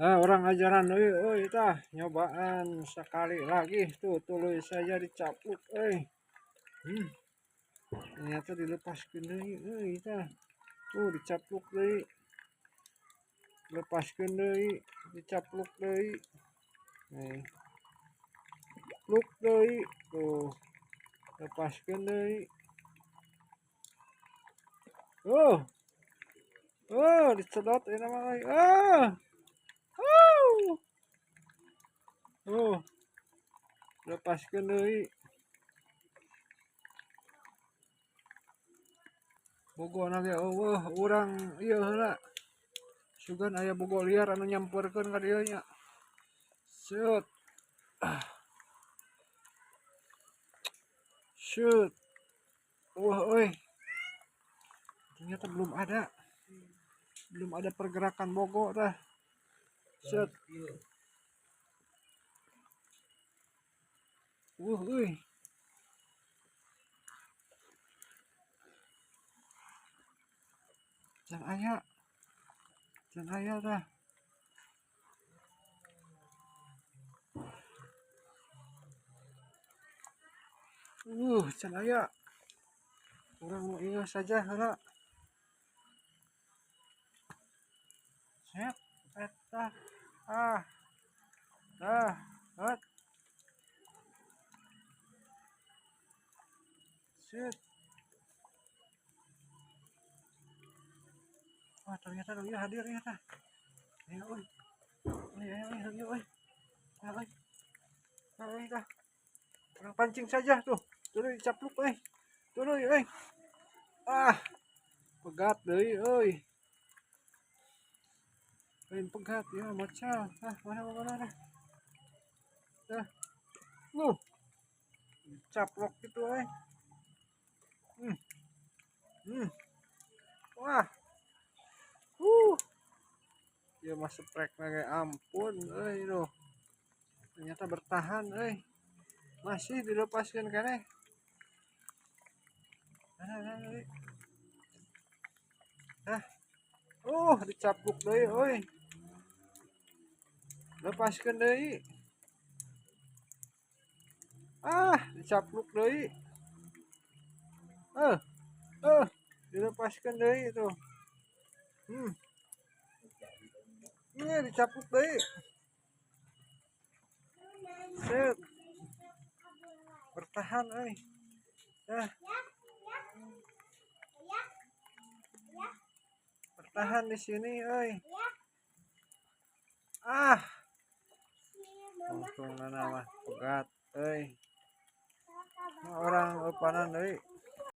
Nah, orang ajaran euy euy tah nyobaan sekali lagi tuh tuluy saja dicapluk euy. Ternyata dilepaskeun deui euy tah. Tuh dicapluk deui. Lepaskeun deui, dicapluk deui. Nih. Pluk deui tuh. Lepaskeun deui. Oh. Oh, dicedot ini mah euy. Ah. Oh. Lepaskeun deui. Bogona ge eueuh urang ieu heula. Sugan aya bogo liar anu nyamperkeun ka dieu nya. Set. Set. Wah euy. Ternyata belum ada. Belum ada pergerakan bogo tah. Set. Wah euy. Can aya. Can aya tah. Can aya. Urang mau ieu saja heula. Set eta. Ah. Tah, hot. Set. Wah, ternyata dia hadir ya tah. Ayo euy. Ayo ayo ayo euy. Ayo euy. Ayo tah. Orang pancing saja tuh. Tuluy capluk euy. Tuluy euy. Ah. Pegat deui euy. Lain pegat ya macal. Ah, mana mana mana. Dah. Lu. Caplok gitu euy. Wah. Ya masuk trek lagi, ampun euy tuh. Ternyata bertahan euy. Masih dilepaskan keneh. Nah. Dicapluk deui euy. Lepaskeun deui. Ah, dicapluk deui. Dilepaskeun deui tuh. Ini dicapluk deui. Set. Bertahan euy. Dah. Bertahan di sini euy. Ah. Untungna mah pegat euy. Orang eupanan deui.